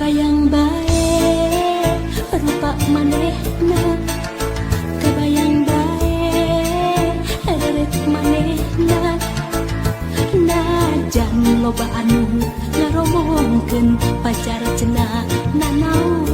Kabayang bae rupa manehna, kabayang bae reret manehna. Najan loba anu ngaromongkeun pacar cenah nanaon.